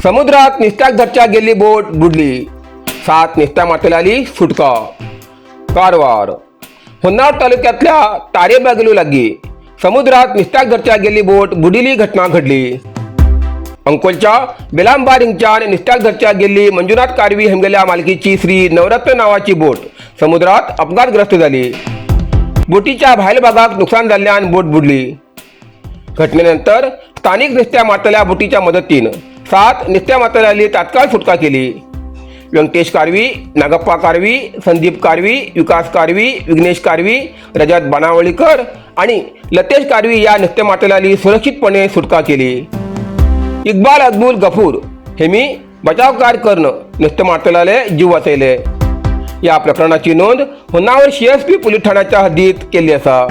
समुद्रात निस्त्याक धरच्या गेल्ली बोट बुडली, 7 निस्त्या मारतल्यांली सुटका. कारवार होन्नावर तालुक्यातल्या तारेबागेलू लागी समुद्रात निस्त्याक धरच्या गेल्ली बोट बुडिली घटना घडली. अंकोलच्या बेलांबार हिंगच्यान निस्त्याक धरच्या गेल्ली मंजुनाथ कारवी हेमगेल्या मालकीची श्री नवरत्न नावाची बोट समुद्रात अपघातग्रस्त झाली. बोटीच्या भायल भागाक नुकसान जाल्ल्यान बोट बुडली. घटनेनंतर स्थानिक नुसत्या मारतल्या बोटीच्या मदतीन 7 नुसत्या मारतल्यांनी तात्काळ सुटका केली. व्यंकटेश कारवी, नागप्पा कारवी, संदीप कारवी, विकास कारवी, विघ्नेश कारवी, रजत बाणावळीकर आणि लतेश कारवी या नुसत्या मारतल्यांनी सुरक्षितपणे सुटका केली. इक्बाल अब्दुल गफूर हे मी बचाव कार्य करणं नुसते मारतल्याले जीव वाचयले. या प्रकरणाची नोंद होन्नावर सीएसपी पोलीस ठाण्याच्या हद्दीत केली असा.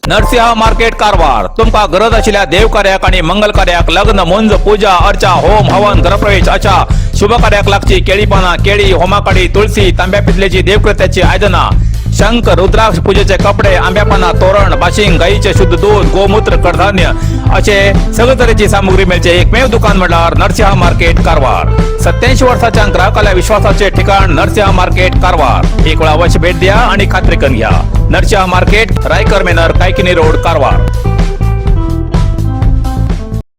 नरसिंह मार्केट कारवार. तुमका गरज आशिल्ल्या देवकार्याक आणि मंगल कार्याक, लग्न, मुंज, पूजा अर्चा, होम हवन, गृहप्रवेश अशा शुभ कार्याक लागची केळी पाना, केळी, होमाकाडी, तुळशी, तांब्या पितलेची देवकृत्याची आयदना, शंख, रुद्राक्ष, पूजेचे कपडे, आंब्यापाना तोरण, बाशिंग, गाईचे शुद्ध दूध, गोमूत्र, कडधान्य असे सगळे तरेची सामुग्री मेळचे एकमेव दुकान म्हटल्यार नरसिंह मार्केट कारवार. 87 वर्षाच्या ग्राहकाला विश्वासाचे ठिकाण नरसिंह मार्केट कारवार. एक वेळा अवश्य भेट द्या आणि खात्री करून घ्या. Narasimha market, Raikar manor, Kaikini road, Karwar.